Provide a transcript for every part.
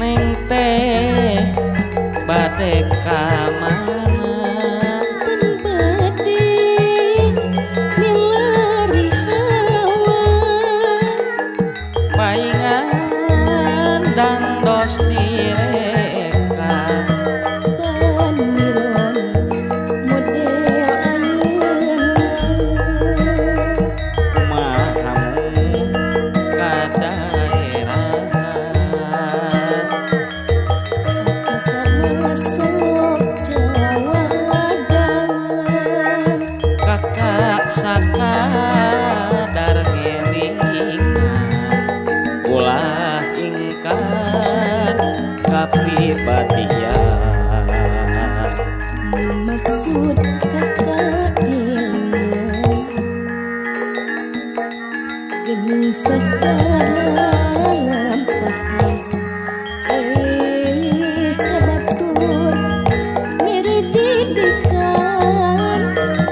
Neng teh bade ka mana? Pan bade milari hawa. Paingan dangdos direka. Paniron model ayeuna. Kumaha mun ka daerahan? Kakak masuk jawadan. Kakak sakadar ngelingan, ulah ingkar kapribadian. Mun maksud kakak ngelingan, gening sasar lampahan, eh ka batur mere didikan,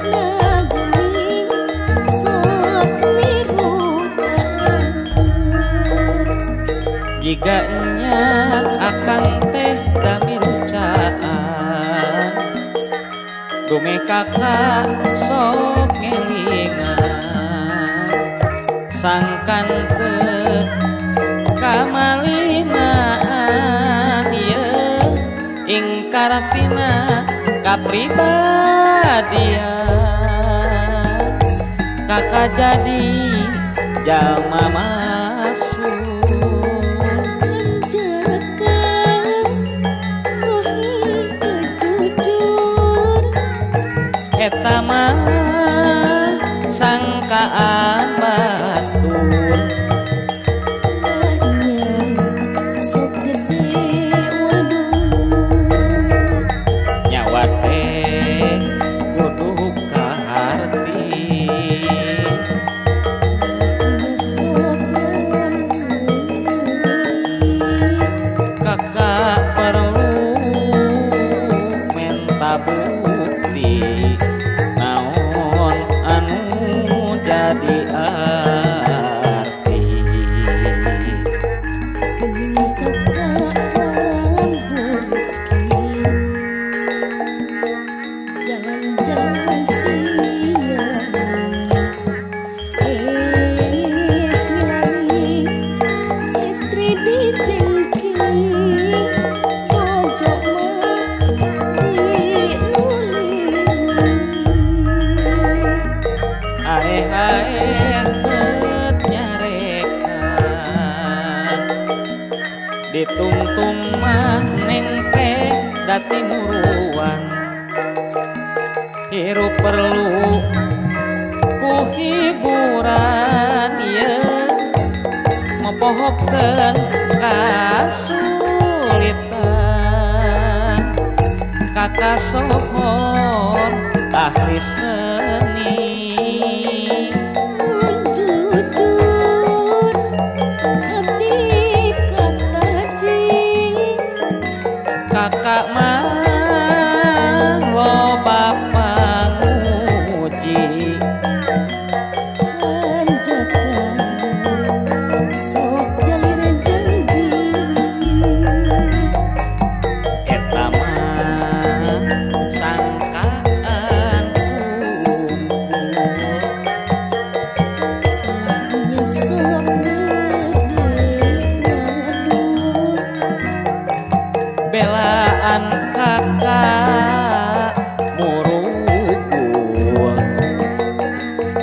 nah gening sok mirucaan. Jiga nya akang teh da mirucaan, dume kakak sok ngelingan, sangkan teu kamalinaan ieu ingkar tina kapribadian. Kakak jadi jalma masuk. Hanjakan ku henteu jujur. Eta mah sangkaan batur. Lahnya sok gede wadul. Nyawa teh kudu kaharti. Lahnya sok ngeuri. Kakak perlu menta bukti naon anu jadi arti. Gening kakak hambur rezeki, jalan-jalan siang wengi, eh milari istri dicengki, bojo mah dinulimi. Aeh aeh bet nyarekan, ditungtung mah neng teh dati muruan. Hirup perlu ku hiburan ieu mopohokeun kasulitan. Kakak sohor ahli seni. Mun jujur abdi kataji. Kakak mah loba panguji. Hanjakan sok jalir janji. Eta mah sangkaan hungkul. Lahnya sok gede wadul. Belaan kakak murugul,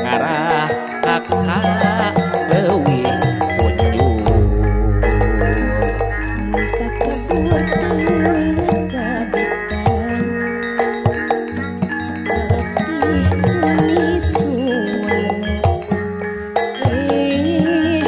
ngarah kakak leuwih punjul. Mun takabur teu kabitan, balatih seni suara, eh.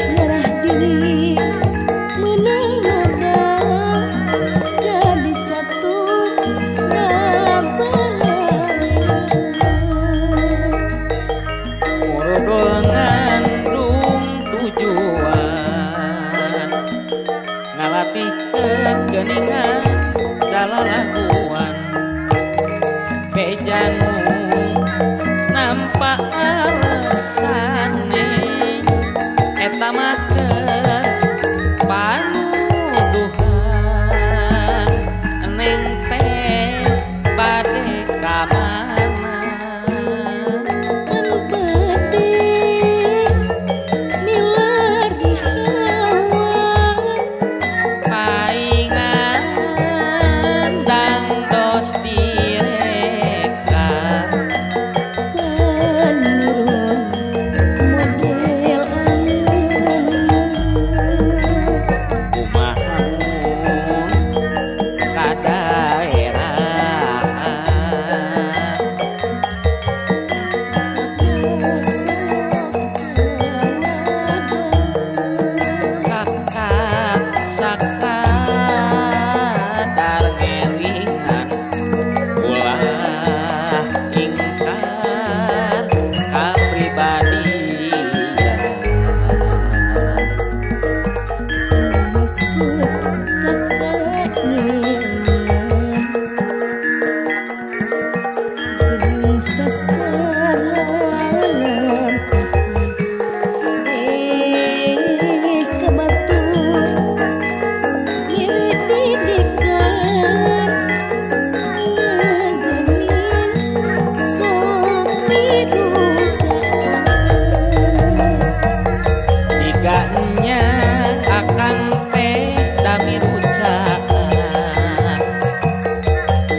Akang teh damirucaan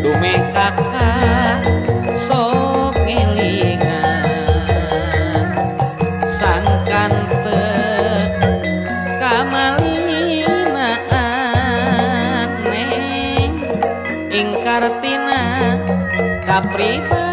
dumeh kakak sok ngelingan sangkan teu kamalinaan, neng, ingkar tina kapribadian.